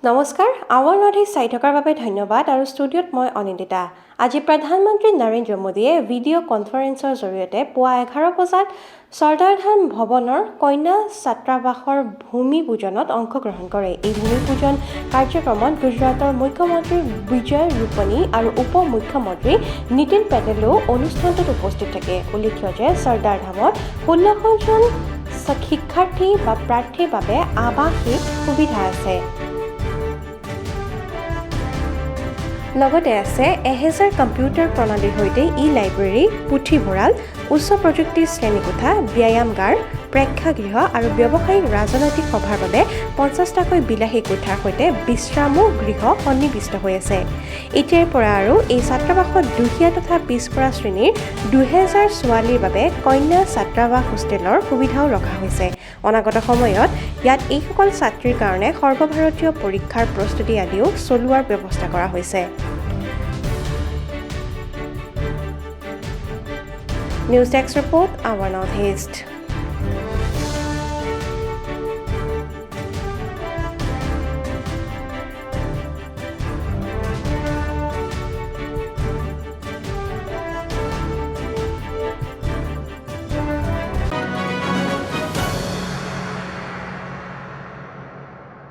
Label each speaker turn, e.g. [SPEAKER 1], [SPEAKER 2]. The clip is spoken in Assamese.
[SPEAKER 1] নমস্কাৰ, আৱাৰ নৰ্থ ইষ্ট চাই থকাৰ বাবে ধন্যবাদ আৰু ষ্টুডিঅ'ত মই অনিন্দিতা। আজি প্ৰধানমন্ত্ৰী নৰেন্দ্ৰ মোদীয়ে ভিডিঅ' কনফাৰেন্সৰ জৰিয়তে পুৱা 11 বজাত চৰ্দাৰধাম ভৱনৰ কন্যা ছাত্ৰাবাসৰ ভূমি পূজনত অংশগ্ৰহণ কৰে। এই ভূমি পূজন কাৰ্যক্ৰমত গুজৰাটৰ মুখ্যমন্ত্ৰী বিজয় ৰূপানী আৰু উপ মুখ্যমন্ত্ৰী নীতিন পেটেলো অনুষ্ঠানটোত উপস্থিত থাকে। উল্লেখ্য যে চৰ্দাৰধামত 16জন শিক্ষাৰ্থী বা প্ৰাৰ্থীৰ বাবে আৱাসিক সুবিধা আছে। লগতে আছে 1000 কম্পিউটাৰ প্ৰণালীৰ সৈতে ই লাইব্ৰেৰী, পুথিভঁৰাল, উচ্চ প্ৰযুক্তিৰ শ্ৰেণীকোঠা, ব্যায়ামগাৰ, প্ৰেক্ষাগৃহ আৰু ব্যৱসায়িক ৰাজনৈতিক সভাৰ বাবে 50টাকৈ বিলাসী কোঠাৰ সৈতে বিশ্ৰামো গৃহ সন্নিৱিষ্ট হৈ আছে। এতিয়াৰ পৰা আৰু এই ছাত্ৰাবাসত দুখীয়া তথা পিছপৰা শ্ৰেণীৰ 2000 ছোৱালীৰ বাবে কন্যা ছাত্ৰাবাস হোষ্টেলৰ সুবিধাও ৰখা হৈছে। অনাগত সময়ত ইয়াত এইসকল ছাত্ৰীৰ কাৰণে সৰ্বভাৰতীয় পৰীক্ষাৰ প্ৰস্তুতি আদিও চলোৱাৰ ব্যৱস্থা কৰা হৈছে। News desk report, our north east.